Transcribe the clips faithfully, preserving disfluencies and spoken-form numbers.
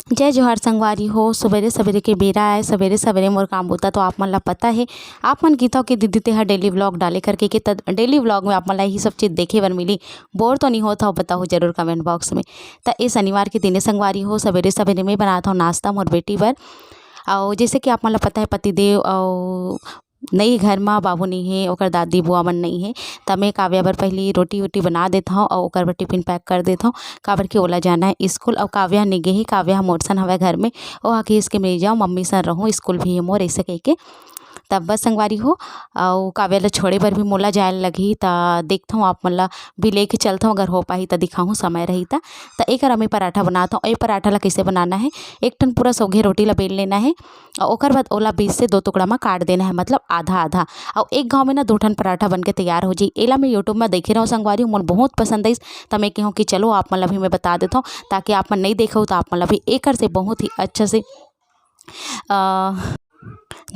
जय जोहार संगवारी हो, सबेरे सबेरे के बेरा आय, सबेरे सबेरे मोर काम बूता तो आप मन ला पता हे। आप मन किथव कि दीदी तेहा डेली व्लॉग डाले करके, के त डेली व्लॉग में आप मन ला यही सब चीज देखे बर मिली। बोर तो नहीं होत हव, बताओ जरूर कमेंट बॉक्स में। त ए शनिवार के दिने संगवारी हो, सबेरे सबेरे में बनात हव नाश्ता मोर बेटी बर। अउ जैसे कि आप मन ला पता हे, पतिदेव अउ नई घर मा बाबू नइ हे, ओकर दादी बुआ मन नइ हे, त मैं काव्या बर पहिली रोटी वोटी बना देत हव अउ ओकर बर टिफिन पैक कर देत हव, काबर कि ओला जाना हे स्कूल। अउ काव्या नइ गे हे, काव्या ह मोर सन हवय घर में। ओहा कहिस कि मैं जाओ मम्मी सन रहूँ, स्कूल भी हे मोर, ऐसे कहिके। तब बस संगवारी हो, अउ काव्या ल छोड़े बर भी मोला जाए ल लगही, त देखथव आप मन ल भी लेके चलथव, अगर हो पाही त दिखाहूँ, समय रही त। त एकर मैं पराठा बनात हव। ए पराठा ल कइसे बनाना हे, एक ठन पूरा सौघे रोटी ल बेल लेना हे, अउ ओकर बाद ओला बीच से दो टुकड़ा म काट देना हे, मतलब आधा आधा। अउ एक घाव में ना दो ठन पराठा बन के तैयार हो जाही। एला मैं YouTube म देखे रहूँ संगवारी, मोला बहुत पसंद आइस, त मैं कहूँ कि चलो आप मन ल भी मैं बता देथव, ताकि आप मन नइ देखव त आप मन ल भी एकर से बहुत ही अच्छा से, अ,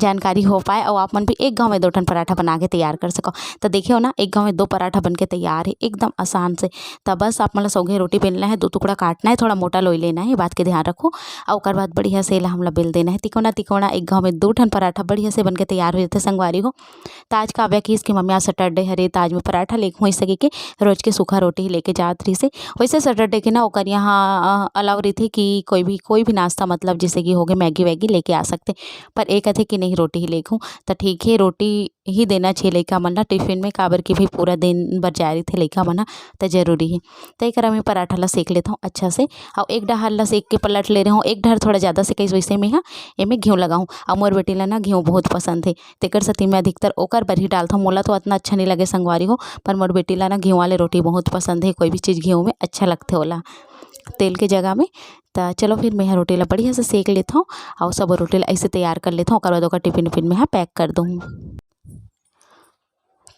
जानकारी हो पाए अउ आप मन भी एक घाव में दो ठन पराठा बना के तैयार कर सकव। त देखियो ना, एक घाव में दो पराठा बन के तैयार हे, एकदम आसान से। त बस आप मन ल सौघे रोटी बेलना हे, दो टुकड़ा काटना हे, थोड़ा मोटा लोई लेना हे, ये बात के ध्यान रखो। अउ ओकर बाद बढ़िया से एला हमला बेल देना हे तिकोना तिकोना। एक घाव में दो ठन पराठा बढ़िया से बन के तैयार हो जाथे संगवारी हो। त आज काव्या कहिस कि मम्मी आज सैटरडे हरे, त आज मैं पराठा लेके हूँ, ऐसे कहिके रोज के सूखा रोटी ही लेके जात रहिस हे। वैसे सैटरडे के ना ओकर यहाँ, अ, अलाउ रहिथे कि कोई भी, कोई भी नाश्ता, मतलब जैसे कि हो गए मैगी वैगी लेके आ सकथे, पर ए कथे कि नहीं, रोटी ही लेके हूँ। त ठीक हे, रोटी ही देना चाहिए लइका मन ला टिफिन में, काबर कि भाई पूरा दिन बर जाए रहिथे लइका मन ह, त जरूरी हे। त एकरा में पराठा ला सेक लेथव अच्छा से, अउ एक डहर ला सेक के पलट ले रहूँ, एक डहर थोड़ा ज़्यादा सेकाइस, वैसे में हा एमे घिव लगाहूँ। अउ मोर बेटी ला ना घिव बहुत पसंद हे, तेकर सेती मैं अधिकतर ओकर बर ही डालथव। मोला तो अतना अच्छा नहीं लगे संगवारी हो, पर मोर बेटी ला ना घिव वाले रोटी बहुत पसंद हे, कोई भी चीज़ घिव में अच्छा लगथे ओला, तेल के जगह में। त चलो फिर मैं हा रोटी ला बढ़िया से सेक लेथव, अउ सब रोटी ला ऐसे तैयार कर लेथव, ओकर बाद ओकर टिफिन उफिन में हा पैक कर दूँ।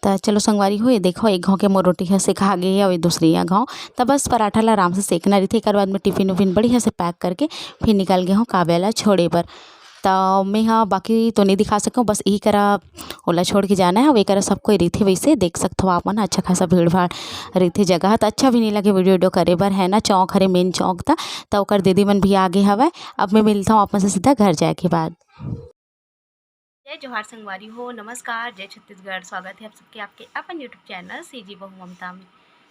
त चलो संगवारी हो, ये देखो, एक घाव के मोर रोटी ह सेका गे हे, अउ ये दूसरी ह घाव। त बस पराठा ला आराम से सेकना रहिथे, एकर बाद में टिफिन उफिन बढ़िया से पैक करके फिर निकल गे हूँ काव्या ला छोड़े बर। त मैं ह बाकी तो नहीं दिखा सकूँ, बस यही करा ओला छोड़ के जाना है। अउ एकरा सब कोई रहिथे, वैसे देख सकथव आप मन, अच्छा खासा भीड़ भाड़ रहिथे जगह, त अच्छा भी नहीं लगे वीडियो वीडियो करे बर, है ना। चौक हरे मेन चौक, त त ओकर दीदी मन भी आगे हवय। अब मैं मिलता हूँ आप मन से सीधा घर जाए के बाद। जय जोहार संगवारी हो, नमस्कार, जय छत्तीसगढ़। स्वागत है आप सबके आपके अपन YouTube चैनल सीजी बहू ममता में।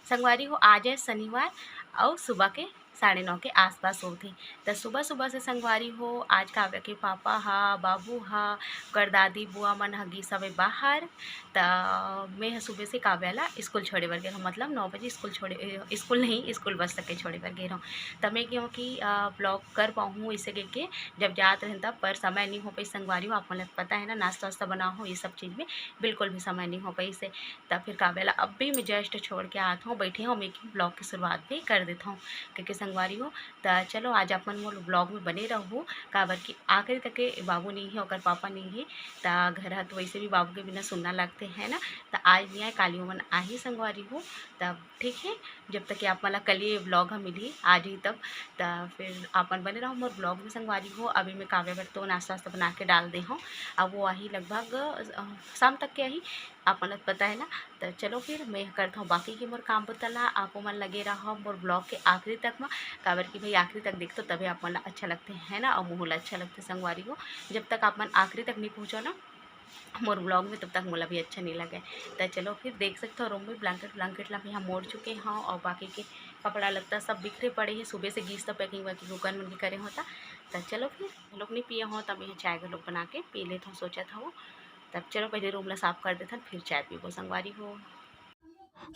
संगवारी हो, आज है शनिवार अउ सुबह के साढ़े नौ के आसपास होत हे। त सुबह सुबह से संगवारी हो, आज काव्या के पापा हा, बाबू हा, ओकर दादी बुआ मन ह गिस हवे बाहर। त मैं ह सुबह से काव्या ला स्कूल छोड़े बर गे रहूँ, मतलब नौ बजे स्कूल छोड़े, ए, स्कूल नहीं, स्कूल बस तक के छोड़े बर गे रहूँ। त मैं कहूँ कि, अ, व्लॉग कर पाहूँ इसे कहिके, जब जात रहेन तब, पर समय नहीं हो पाइस संगवारी हो। आप मन ल पता है ना, नाश्ता वास्ता बनाहूँ, ये सब चीज़ में बिल्कुल भी समय नहीं हो पाइस हे। त फिर काव्या ला अभी मैं just छोड़ के आत हूँ, बैठे हूँ, मैं व्लॉग की शुरुआत भी कर देता हूँ, क्योंकि संगवारी हो। त चलो, आज आप मन मोर व्लॉग में बने रहू, काबर कि आखिरी तक के बाबू नहीं है, ओकर पापा नहीं है, त घर ह तो वैसे भी बाबू के बिना सुन्ना लगथे, है ना। त आज नहीं आए, काली मन आही संगवारी हो, तब ठीक है, जब तक कि आप मन ला कल ये व्लॉग ह मिलही, आज ही तब, त फिर आप मन बने रहो मोर व्लॉग में संगवारी हो। अभी मैं काव्या बर तो नाश्ता वास्ता बना के डाल दे हूँ, अब वो आही लगभग, अ, शाम तक के आही, आप मन ला पता है ना। त चलो फिर मैं करत हूँ बाकी के मोर काम बुता ला, आप मन लगे रहो मोर व्लॉग के आखिरी तक म, काबर कि भाई आखिरी तक देखतो तभी आप मन ला अच्छा लगथे, है ना, और मोहू ला अच्छा लगथे संगवारी हो। जब तक आप मन आखिरी तक नहीं पहुँचो ना मोर व्लॉग में, तब तक मोला भी अच्छा नहीं लगे। त चलो फिर देख सकते हो रूम में ब्लैंकेट व्लैंकेट ला मैं यहाँ मोड़ चुके हूँ और बाकी के कपड़ा लत्ता सब बिखरे पड़े हैं। सुबह से गीस त पैकिंग वैकिंग ओकर मन के करे होता। त चलो फिर घलोक नहीं पिए हो, तब यहाँ चाय घलोक बना के पी लेत हूँ, सोचत हूँ। तब चलो पहले रूम ला साफ कर देथन, फिर चाय पीबो संगवारी हो।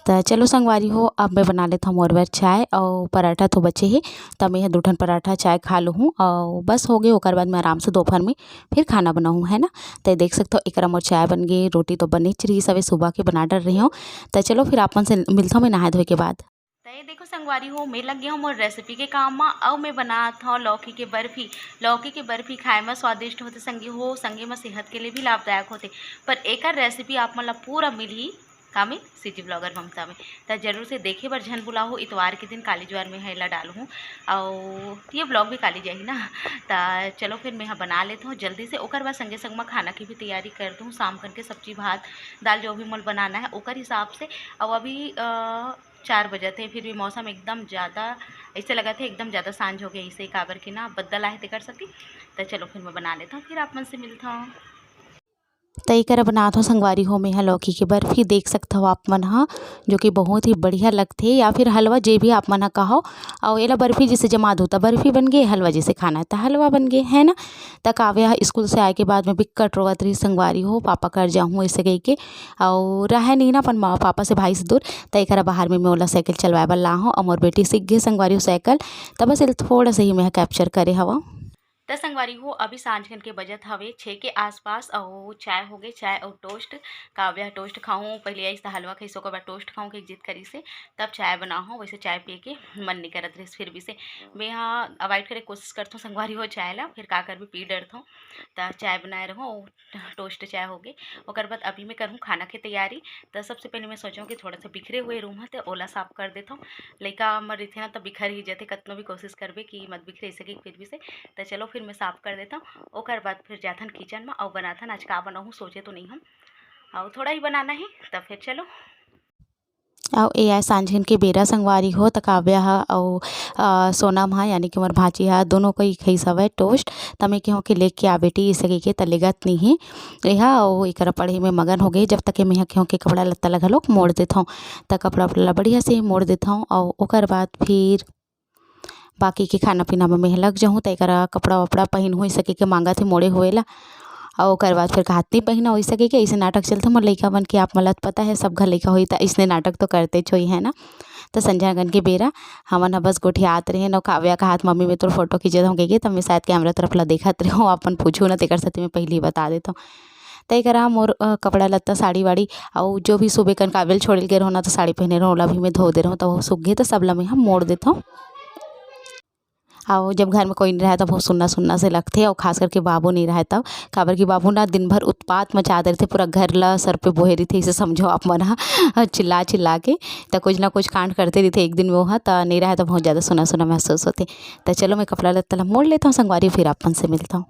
त चलो संगवारी हो, अब मैं बना लेत हूँ मोर बर चाय अउ पराठा तो बचे हे, त मैं ह दू ठन पराठा चाय खा लूहूँ अउ बस हो गए। ओकर बाद मैं आराम से दोपहर में फिर खाना बनाहूँ, है ना। त देख सकत हो, एकरा मोर चाय बन गए, रोटी तो बनेच रही, सवे सुबह के बना डर रही हूँ। त चलो फिर आप मन से मिलता हूँ मैं नहाए धोए के बाद। त ये देखो संगवारी हो, मैं लग गया हूँ मोर रेसिपी के काम म। अउ मैं बनात हूँ लौकी के बर्फी। लौकी के बर्फी खाए में स्वादिष्ट होते संगी हो, संगे में सेहत के लिए भी लाभदायक होते। पर एकर रेसिपी आप मन ला पूरा मिलही का में, सीजी ब्लॉगर ममता में। त जरूर से देखे बर झन भुलाहू, इतवार के दिन काली ज्वार में हैला डालहूँ, अउ ये ब्लॉग भी काली जाही ना। त चलो फिर मैं ह बना लेत हूँ जल्दी से, ओकर बाद संगे संग में खाना की भी तैयारी कर दूँ, शाम करके सब्जी भात दाल जो भी मोल बनाना है ओकर हिसाब से। अउ अभी, अ, चार बजत हे, फिर भी मौसम एकदम ज़्यादा ऐसे लगत हे, एकदम ज़्यादा सांझ हो गया, इसे काबर कि ना बदल आहे तेकर सेती। तो चलो फिर मैं बना लेता हूँ, फिर आप मन से मिलता हूँ। त एकर बनात हो संगवारी हो, मेहा लौकी के बर्फी देख सकत हो आप मन ह, जो कि बहुत ही बढ़िया लगथे, या फिर हलवा, जे भी आप मन ह कहो। अउ एला बर्फी जैसे जमा दो, त बर्फी बन गे, हलवा जैसे खाना है, त हलवा बन गे, है ना। त काव्या ह स्कूल से आए के बाद में बिक्कट रोवत रही संगवारी हो, "पापा कर जाहूँ," ऐसे कह के। अउ रहे नहीं ना अपन माँ पापा से, भाई से दूर, त एकरा बाहर में मैं ओला साइकिल चलवाए बर ला हूँ, अउ मोर बेटी सीख गे संगवारी हो साइकिल। त बस एला थोड़ा सा ही मैं कैप्चर करे हवा। त संगवारी हो, अभी सांझ खन के बजत हवे छः के आसपास, अउ चाय हो गए, चाय अउ टोस्ट। काव्या टोस्ट खाऊँ, पहले आइस त हलवा खाइस, ओकर बाद टोस्ट खाऊँ के जिद करिस हे, तब चाय बनाहूँ। वैसे चाय पिए के मन नहीं करत रहिस, फिर भी से मैं हा अवॉइड करे कोशिश करथों संगवारी हो चाय ला, फिर का करबे, पी डरथों। त चाय बनाए रहूँ, टोस्ट चाय हो गए। ओकर बाद अभी मैं करहूँ खाना के तैयारी। त सबसे पहले मैं सोचूँ कि थोड़ा सा बिखरे हुए रूम है, त ओला साफ कर देथों। लइका मन रहिथे ना, त बिखर ही जथे, कतनो भी कोशिश करबे कि मत बिखरे सके, फिर भी से। त चलो, फिर मैं साफ कर देथों। ओकर बाद फिर जाथन किचन में, अउ बनाथन। आज का बनाहूँ, सोचे तो नहीं हूँ, अउ थोड़ा ही बनाना है। त फिर चलो। अउ ए आय सांझिन के बेरा संगवारी हो, त काव्या ह अउ, अ, सोनम ह, यानी कि मोर भांची ह, दोनों कोई खाइस हवय टोस्ट। त मैं केहों कि लेके आ बेटी, इसे कहिके त लेगत नहीं हे। एहा अउ एकरा पढ़े में मगन हो गए, जब तक के मेहा केहों के कपड़ा लत्ता ला घलोक मोड़ देथों। त कपड़ा उपड़ा ला बढ़िया से मोड़ देथों, अउ ओकर बाद फिर बाकी के खाना पीना में मैं लग जाहूँ, त एकरा कपड़ा वपड़ा पहिनहूँ, इसे कहिके मांगत हे मोड़े हुए ला। अउ ओकर बाद फिर कहत, "नहीं पहिना," वैसे कहिके, ऐसे नाटक चलथे मोर लइका मन के। आप मन ला तो पता है, सब घर लइका होई त इसने नाटक तो करते होई, है ना। त संझा गन के बेरा हमन ह बस गोठियात रहेन, अउ काव्या कहत, "मम्मी, मैं तोर फोटो खींचत हूँ," कहिके, तब मैं शायद कैमरा तरफ ला देखत रहूँ, अपन पूछू ना, तेकर सेती मैं पहिली बता देथों। त एकरा मोर, अ, कपड़ा लत्ता, साड़ी वाड़ी, अउ जो भी सुबह कन काव्या ल छोड़े ल गे रहूँ ना, त साड़ी पहने रहूँ, ओला भी मैं धो दे रहूँ, त वो सूख गे, त सब ला मैं ह मोड़ देथों। अउ जब घर में कोई नहीं रहे, तब बहुत सुन्ना सुन्ना से लगथे, अउ खास करके बाबू नहीं रहे तब, काबर कि बाबू ना दिन भर उत्पात मचा दे रहिथे, पूरा घर ला सर पे बोहे रहिथे, इसे समझो आप मन ह, चिल्ला चिल्ला के। त कुछ ना कुछ कांड करते रहिथे एक दिन में, वो ह त नहीं रहे, त बहुत ज़्यादा सुन्ना सुन्ना महसूस होथे। त चलो, मैं कपड़ा लत्ता ला मोड़ लेथों संगवारी, फिर आप मन से मिलथों।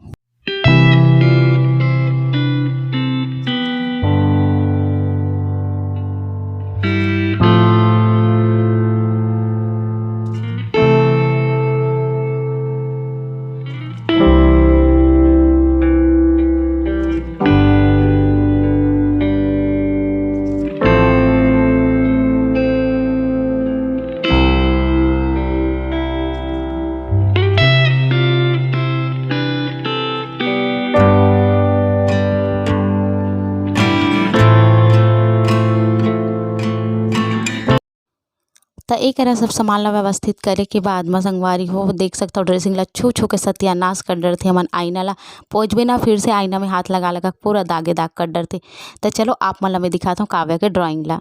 त एकरा सब सामान ला व्यवस्थित करे के बाद म संगवारी हो, देख सकथव, ड्रेसिंग ला छू छू के सत्यानाश कर डरथे हमन। आईना ला पोंछबे ना, फिर से आईना में हाथ लगा लगा के पूरा दागे दाग कर डरथे। त चलो, आप मन ला मैं दिखात हूँ काव्या के ड्राइंग ला।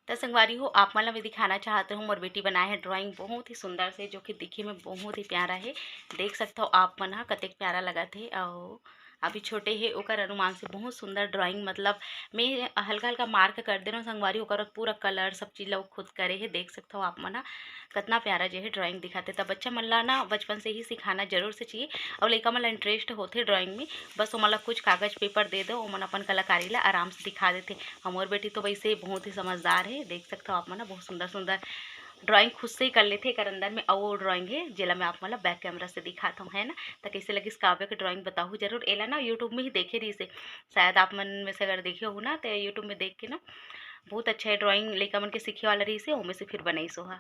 त संगवारी हो, आप मन ला मैं दिखाना चाहत हूँ, मोर बेटी बनाए है ड्राइंग बहुत ही सुंदर से, जो कि दिखे में बहुत ही प्यारा है। देख सकथव आप मन ह, कतेक प्यारा लगत हे। अउ अभी छोटे हे, ओकर अनुमान से बहुत सुंदर ड्राइंग, मतलब मैं हल्का हल्का मार्क कर दे रहूँ संगवारी, ओकर पूरा कलर सब चीज ला वो खुद करे हे। देख सकथव आप मन ह, कतना प्यारा जो है ड्राइंग दिखाते। त बच्चा मन ला ना बचपन से ही सिखाना जरूर से चाहिए, अउ लइका मन ला इंटरेस्ट होथे ड्राइंग में, बस ओमन ला कुछ कागज पेपर दे दो, ओमन अपन कलाकारी ला आराम से दिखा देथे। हमर बेटी तो वैसे बहुत ही समझदार है, देख सकथव आप मन ह, बहुत सुंदर सुंदर ड्राइंग खुद से ही कर लेथे। एकर अंदर में अउ ड्राइंग हे, जेला मैं आप मन ला बैक कैमरा से दिखात हूँ, है ना। त कैसे लगिस काव्या के ड्राइंग, बताहू जरूर। एला ना YouTube में ही देखे रहिस हे, शायद आप मन में से अगर देखे हो ना, त YouTube में देख के ना, बहुत अच्छा है ड्राइंग, लइका मन के सीखे वाला रहिस हे, ओमे से फिर बनाइस ओहा।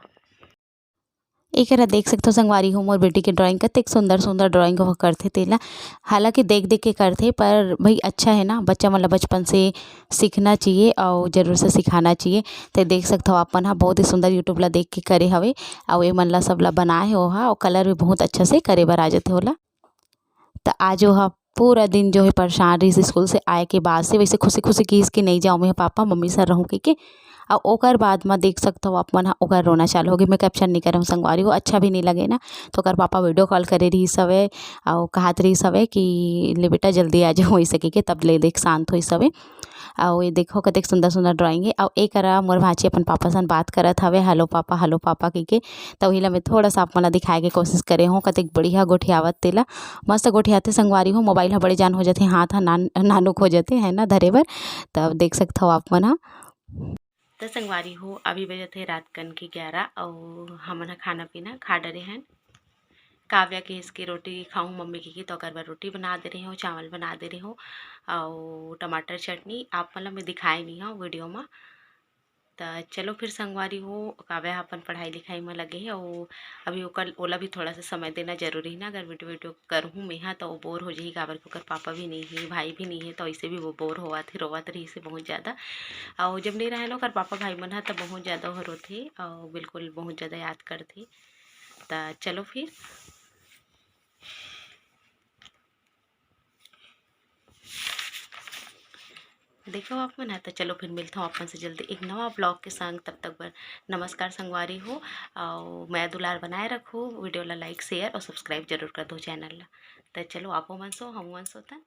एकरा देख सकथव संगवारी हो, मोर बेटी के ड्राइंग, कतेक सुंदर सुंदर ड्राइंग ओह करथे तेला। हालांकि देख देख के करथे, पर भाई अच्छा है ना, बच्चा मन ला बचपन से सीखना चाहिए अउ जरूर से सिखाना चाहिए। ते देख सकथव आप मन ह, बहुत ही सुंदर YouTube ला देख के करे हवे, अउ ए मन ला सब ला बनाए हे ओहा, अउ कलर भी बहुत अच्छा से करे बर आ जाथे ओला। त आज ओहा पूरा दिन जो है परेशान रहिस स्कूल से आए के बाद से, वैसे खुशी खुशी किहिस कि नहीं जाऊँ मैं पापा, मम्मी सर रहूँ कहिके। अउ ओकर बाद म देख सकथव आप मन ह, ओकर रोना चालू होगे। मैं कैप्शन नहीं करहूँ संगवारी हो, अच्छा भी नहीं लगे ना। तो ओकर पापा वीडियो कॉल करे रहिस हवे, अउ कहत रहिस हवे कि ले बेटा जल्दी आ जाओ, वैसे कहिके तब ले देख शांत होइस हवे। अउ ये देखो कतेक सुंदर सुंदर ड्राइंग हे। अउ एकरा मोर भांची अपन पापा सन बात करत हवे, "हेलो पापा, हेलो पापा" कहिके। त उही ला मैं थोड़ा सा आप मन ला दिखाए के कोशिश करे हूँ, कतेक बढ़िया गोठियावत तेला। मस्त गोठियाथे संगवारी हो, मोबाइल ह बड़े जान हो जाथे, हाथ ह नान-, नानुक हो जाथे, है ना, धरे बर। तब देख सकथव आप मन ह। त संगवारी हो, अभी बजत हे रात कन के ग्यारह, अउ हमन ह खाना पीना खा डरे हन। काव्या कहिस कि रोटी खाहूँ मम्मी कहिके, त ओकर बर रोटी बना दे रहे हों, चावल बना दे रहे हों, अउ टमाटर चटनी। आप मन ल मैं दिखाए नइ हव वीडियो म। त चलो फिर संगवारी हो, काव्या ह अपन पढ़ाई लिखाई म लगे हे, अउ अभी ओकर, ओला भी थोड़ा सा समय देना जरूरी हे ना। अगर वीडियो वीडियो करहूँ मेहा, त वो बोर हो जाही, काबर कि ओकर पापा भी नइ हे, भाई भी नइ हे, त वैसे भी वो बोर होवत हे, रोवत रहिस हे बहुत ज़्यादा। अउ जब नइ रहय ना ओकर पापा भाई मन ह, त बहुत ज़्यादा वो रोथे, अउ बिल्कुल बहुत ज़्यादा याद करथे। त चलो फिर। देखो आप मन ह, त चलो फिर मिलथों आप मन से जल्दी एक नवा ब्लॉग के संग। तब तक बर नमस्कार संगवारी हो, अउ मया दुलार बनाए रखो। वीडियो ला लाइक, शेयर अउ सब्सक्राइब जरूर कर दो चैनल ला। त चलो आपो मन सो, हमू मन सो त।